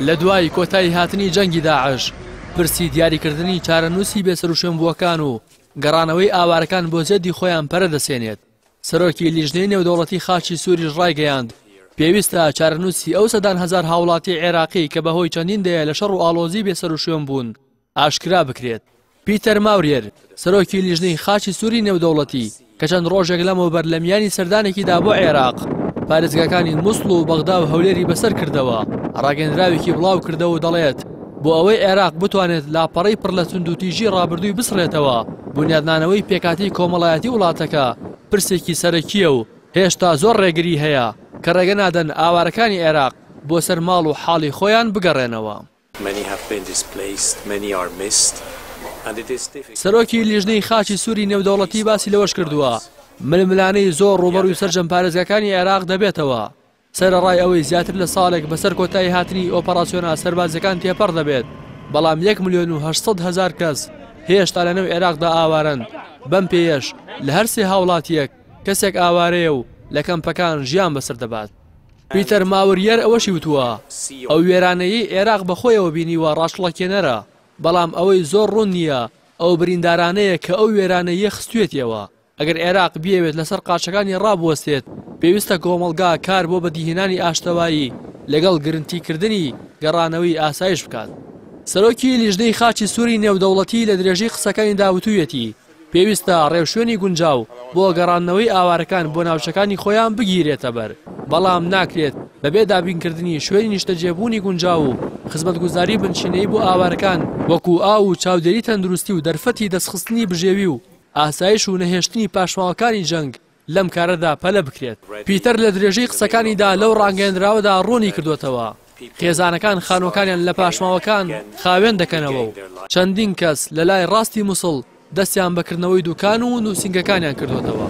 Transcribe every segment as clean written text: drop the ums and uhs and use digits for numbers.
لە دوای کۆتایی هاتنی جەنگی داعش، پرسی دیاریکردنی چارەنووسی بێسەروشوێنبووەکان و گەڕانەوەی ئاوارەکان بۆ زێدی خۆیان پەرە دەسێنێت. سەرۆکی لیژنەی نێودەوڵەتی خاچی سووریش ڕایگەیاند، پێویستە چارەنووسی ئەو سەدان هەزار هاوڵاتیی عێراقی کە بەهۆی چەندین دەیە لە شەڕ و ئاڵۆزی بێسەروشوێن بوون، ئاشکرا بکرێت. پیتەر ماورێر، سەرۆکی لیژنەی خاچی سووری نێودەوڵەتی، کە چەند ڕۆژێک لەمەوبەر لە میانی سەردانێکیدا بۆ عێراق، پارێزگاکانی موسڵ و بەغدا و هەولێری بەسەر کردەوە، ڕاگەیەندراوێکی بڵاو کردەوە و دەڵێت، بۆ ئەوەی عێراق بتوانێت لاپەڕەی پڕ لە توندوتیژی ڕابردووی بسڕێتەوە، بونیادنانەوەی پێکهاتەی کۆمەڵایەتی وڵاتەکە پرسێکی سەرەکییە و هێشتا زۆر ڕێگری هەیە کە ڕێگە نادەن ئاوارەکانی عێراق بۆ سەر ماڵ و حاڵی خۆیان بگەڕێنەوە. سەرۆکی لیژنەی خاچی سووری نێودەوڵەتی باسی لەوەشکردووە، ململانێی زۆر ڕووبەڕووی سەرجەم پارێزگاکانی عێراق دەبێتەوە، سەرەڕای ئەوەی زیاتر لە ساڵێک بەسەر کۆتاییهاتنی ئۆپەراسیۆنە سەربازییەکان تێپەڕ دەبێت، بەڵام یەک ملیۆن و 800 هەزار کەس هێشتا لەنێو عێراقدا ئاوارەن، بەم پێیەش لە هەر سێ هاوڵاتییەک کەسێک ئاوارەیە و لە کەمپەکان ژیان بەسەر دەبات. پیتەر ماوریەر ئەوەشی وتووە، ئەو وێرانەیەی عێراق بەخۆیەوە بینیوە ڕاچڵەکێنەرە، بەڵام ئەوەی زۆر ڕوون نییە ئەو بریندارانەیە کە ئەو وێرانەییە خستوویەتیەوە. ئەگەر عێراق بیەوێت لەسەر قاچەکانی ڕابوەستێت، پێویستە کۆمەڵگا کار بۆ بەدیهێنانی ئاشتەوایی لەگەڵ گرنتیکردنی گەڕانەوەی ئاسایش بکات. سەرۆکی لیژنەی خاچی سووری نێودەوڵەتی لە درێژەی قسەکانیدا وتوویەتی، پێویستە ڕێوشوێنی گونجاو بۆ گەڕاندنەوەی ئاوارەکان بۆ ناوچەکانی خۆیان بگیرێتەبەر، بەڵام ناکرێت بەبێ دابینکردنی شوێنی نیشتەجێبوونی گونجاو و خزمەتگوزاری بنچینەیی بۆ ئاوارەکان وەکو ئاو و چاودێری تەندروستی و دەرفەتی دەستخستنی بژێوی و ئاسایش و نەهێشتنی پاشماوەکانی جەنگ لەم کارەدا پەلە بکرێت. پیتەر لە درێژەی قسەکانیدا لەو ڕاگەیەندراوەدا ڕوونی کردووەتەوە، خێزانەکان خانووەکانیان لە پاشماوەکان خاوێن دەکەنەوە و چەندین کەس لە لای ڕاستی موسڵ دەستیان بە کردنەوەی دوکان و نووسینگەکانیان کردووەتەوە.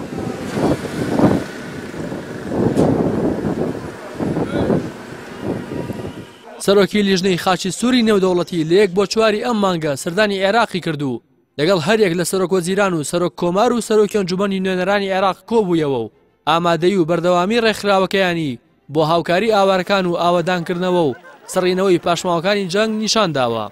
سەرۆکی لیژنەی خاچی سووری نێودەوڵەتی لە یەک بۆ چواری ئەم مانگە سەردانی عێراقی کرد و لەگەڵ هەریەک لە سەرۆکوەزیران و سەرۆک کۆمار و سەرۆکی ئەنجومەنی نوێنەرانی عێراق کۆبوویەوە و ئامادەیی و بەردەوامی ڕێکخراوەکەیانی بۆ هاوکاری ئاوارەکان و ئاوەدانکردنەوە و سڕینەوەی پاشماوەکانی جەنگ نیشانداوە.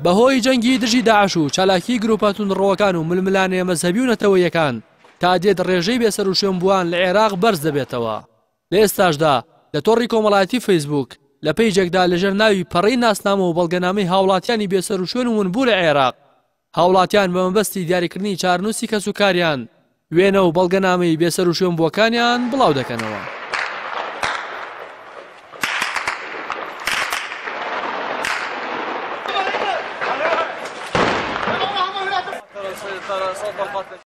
بەهۆی جەنگی دژی داعش و چالاکیی گروپە توندڕەوەکان و ململانێ مەزهەبی و نەتەوەییەکان، تا دێت ڕێژەی بێسەروشوێنبووان لە عێراق بەرز دەبێتەوە. لە ئێستاشدا لە تۆڕی کۆمەڵایەتی فەیسبووک لە پەیجێکدا لەژێر ناوی پەڕەی ناسنامە و بەڵگەنامەی هاوڵاتیانی بێسەروشوێن و ونبوو لە عێراق هاوڵاتیان بە مەبەستی دیاریکردنی چارەنووسی کەسوکاریان وێنە و بەڵگەنامەی بێسەروشوێنبووەکانیان بڵاودەکەنەوە.